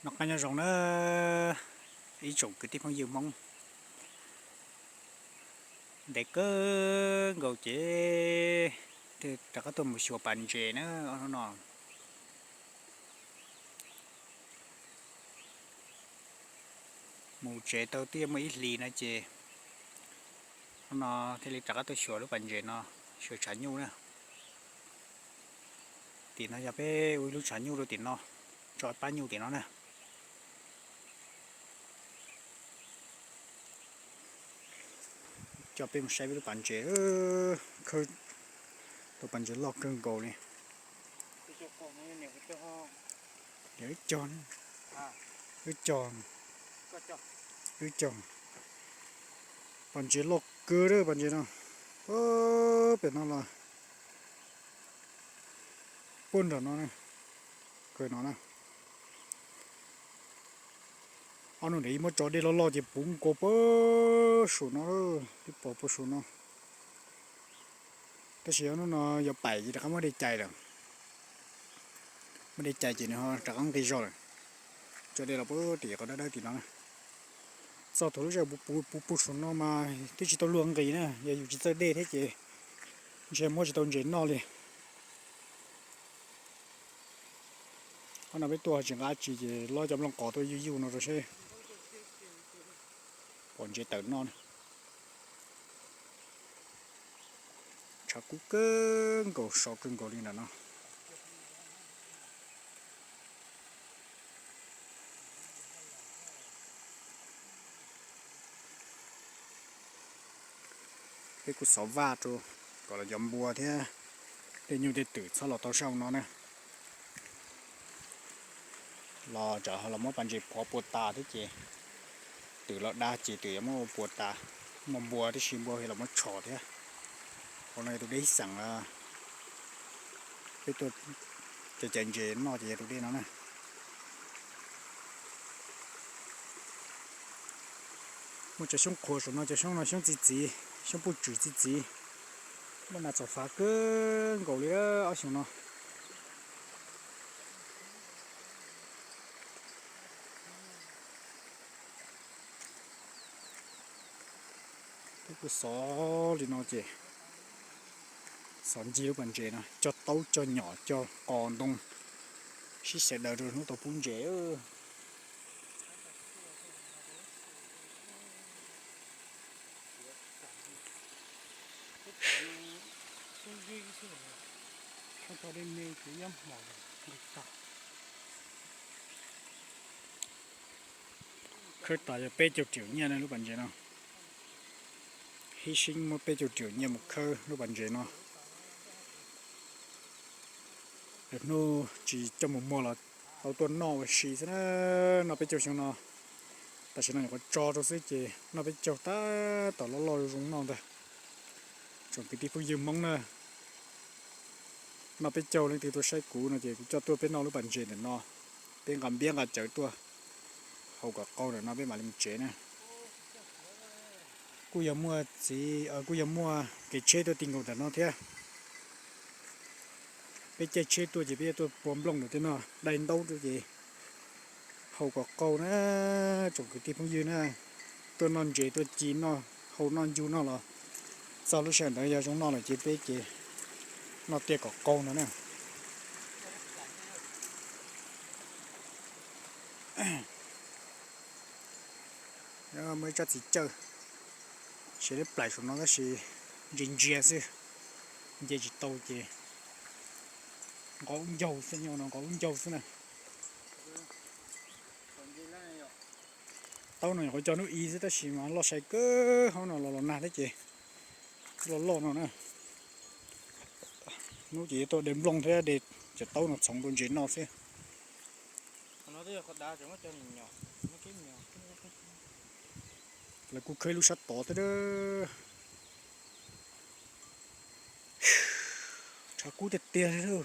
Noj qab nyob zoo na ib tsoom kwv tij phooj ywg Hmoob. Ntev kawg nkaus ces rov qab tuaj mus xyuas pas ntses na. Hnub no mus tsev tau twb muaj ib hlis no ces hnub no thiaj li rov qab tuaj xyuas lub pas ntses no, xyuas tshav nyuj na. Tim no yog peb ua ib lub tshav nyuj rau tim no, tso pab nyuj tim no na. Coj peb mus saib peb lub pas ntses, khawb tau pas ntses loj kawg nkaus li. Wb cog, wb cog, wb cog. Pas ntses loj kawg lawm pas ntses no. Pem no los puag nram no, kawg no na. Ob hnub ntawd muab tso dej loj loj ces puv nkaus puag saum no, twb pom puag saum no. Tab sis ob hnub no yuav pais ces rov qab muab dej cais lawm. Muab dej cais ces nws ho rov qab nqis zog lawm. Tso dej los puag tim qhov dawb dawb tim no na. Txog thaum lub sij hawm puv puv saum no mas twb tsis tau luag nqis na, yog yus tsis txawj dej thiab ces ntshe muab tsis tau ntses noj li. Qhov no peb tuaj tsis nqa dab tsi ces lob cov nplooj qos tuaj yuj yuj no rau seb pom ntses tawm noj na. Tshav kub kawg nkaus, sov kawg nkaus li ntawm no. Peb kuj xov vaj rau kom los cov npua thiab tej nyuj tej twm txhob los tau sab hauv no na. Los tsam ho los muab pas ntses phov puas tas thiab ces twm los da ces twm yuav muab ua puas tas. Muaj npua tib si, npua los muab tshos thiab. Hauv no yog tus dej ib xeem, peb tuaj cais ntses noj ces yog tus dej no na. Muaj cov xyoob qhuav saum no, cov xyoob no xyoob txi txiv, xyoob puj tswm txi txiv. Muaj nas txaus fav kawg nkaus li ob xyoo no. Peb kuj xov li no ces xov ncig lub pas ntses no, cog taub cog nyom cog qos ntoo, sib xyaw daws rau hnub tau pub ntses. Khawb tas yog peb caug triệu nyiaj na lub pas ntses no. Hib sib muab peb caug triệu nyiaj mus khawb lub pas ntses no. Lwm hnub tsis coj mus muag los tau tuaj noj ua si xwb na. Noj peb caug xyoo no, tam sim no nyuam qhuav tso rau xwb ces noj peb caug tab tom loj loj zoo noj ntag. Tsoom kwv tij phooj ywg Hmoob na, noj peb caug leej twg tuaj saib kuv no ces kuv coj tuaj peb noj lub pas ntses ntawm no. Peb nqa npiab nqa cawv tuaj haus kom qaug ntawm no peb mam li mus tsev na. Kuj yog muaj txiv, kuj yog muaj kev tsheb tuaj ti nkaus ntawm no thiab. Peb caij tsheb tuaj ces peb yuav tuaj pua nplooj ntawm tej no, dai ntaub tuaj ces haus kom qaug na. Tsoom kwv tij phooj ywg na, tuaj noj ntses tuaj ci noj, haus noj ncu noj los txog lub sij hawm ntawd yog zoo noj lawm ces peb ces noj tiaj kom qaug no na. Muaj ib tsob txiv cawj, sev lib plaim saum no tab sis ntsia ntsia xwb, nce tsis tau ces nqov ub ncaug xwb, nyob no nqov ub ncaug xwb na. Taub no nyuam qhuav cog hnub ib xwb tab sis mas loj sai kawg, hauv no los los nag thiab ces loj loj no na. Hnub ces yuav tuaj de nplooj thiab de cov taub no txhoov rau ntses noj xwb. Lawv kuj khawb lub sab tod thiab. Tshav kub tiag tiag li.